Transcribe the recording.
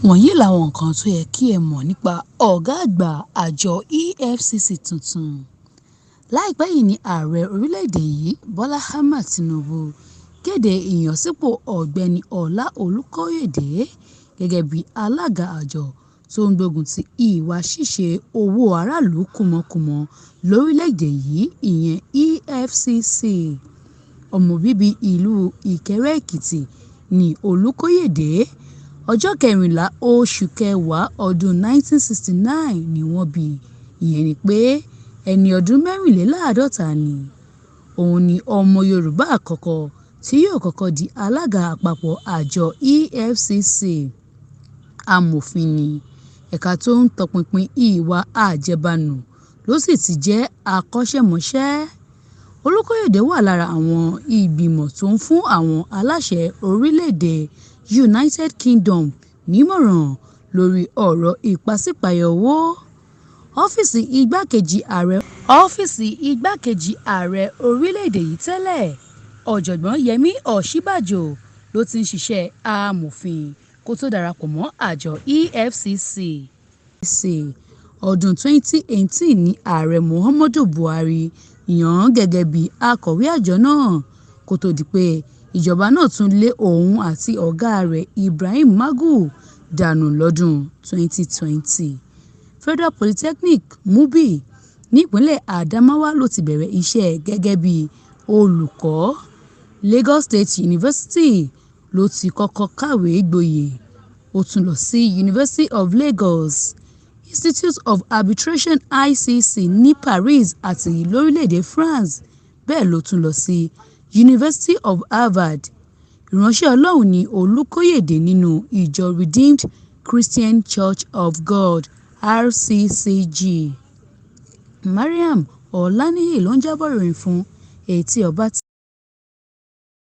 Wọ̀nyí làwọn nǹkan tó yẹ kí ẹ mọ̀ nípa ọ̀gá àgbà àjọ EFCC tuntun. Láìpẹ́ yìí ní ààrẹ orílẹ̀-èdè yìí Bọ́lá Ahmed Tinubu kéde ìyànsípò Ọ̀gbẹ́ni Ọlá Olúkóyèdé gẹ́gẹ́ bí alága àjọ tó ń gbógun ti ìwà ṣíṣe owó aráàlú kúmọkùmọ lórílẹ̀-èdè yìí, ìyẹn EFCC. Ọmọ bíbí ìlú Ìkẹrẹ́-Èkìtì ní Olùkóyédè. Ọjọ́ 14 oṣù kẹwàá ọdún 1969 ni wọ́n bí i, ìyẹn ni pé ẹni ọdún mẹ́rìnléláàádọ́ta ni. Òun ni ọmọ Yorùbá àkọ́kọ́ tí yóò kọ́kọ́ di alága àpapọ̀ àjọ EFCC. Amòfin ni, ẹ̀ka tó ń tọpinpin ìwà àjẹbánu ló sì ti jẹ́ akọ́ṣẹ́mọṣẹ́. Olúkóyèdé wà lára àwọn ìgbìmọ̀ tó ń fún àwọn aláṣẹ orílẹ̀-èdè United Kingdom nímọ̀ràn lórí ọ̀rọ̀ ìpàsípààyò owó. Ọ́fíìsì igbákejì ààrẹ orílẹ̀-èdè yìí tẹ́lẹ̀, Ọ̀jọ̀gbọ́n Yẹmí Ọ̀ṣínbàjò ló ti ń ṣiṣẹ́ amòfin kó tó darapọ̀ mọ́ àjọ EFCC. Ọdún 2018 ní Ààrẹ Muhammadu Buhari yàn án gẹ́gẹ́ bí akọ̀wé àjọ náà, kó tó di pé ìjọba náà tún lé òun àti ọ̀gáa rẹ̀ Ibrahim Magu dànù lọ́dún 2020. Federal Polytechnic Mubi, nípínlẹ̀ Adamawa ló ti bẹ̀rẹ̀ iṣẹ́ gẹ́gẹ́ bí olùkọ́. Lagos State University ló ti kọ́kọ́ kàwé gboyè, ó tún lọ sí University of Lagos, Institute of Arbitration ICC ní Paris àti lórílẹ̀-èdè France, bẹ́ẹ̀ ló tún lọ sí University of Harvard. Ìránṣẹ́ Ọlọ́run ni Olúkóyèdé nínú ìjọ Redeemed Christian Church of God RCCG. Mariam Olaniyi ló ń jábọ̀ ìròyìn fún Etí Ọba.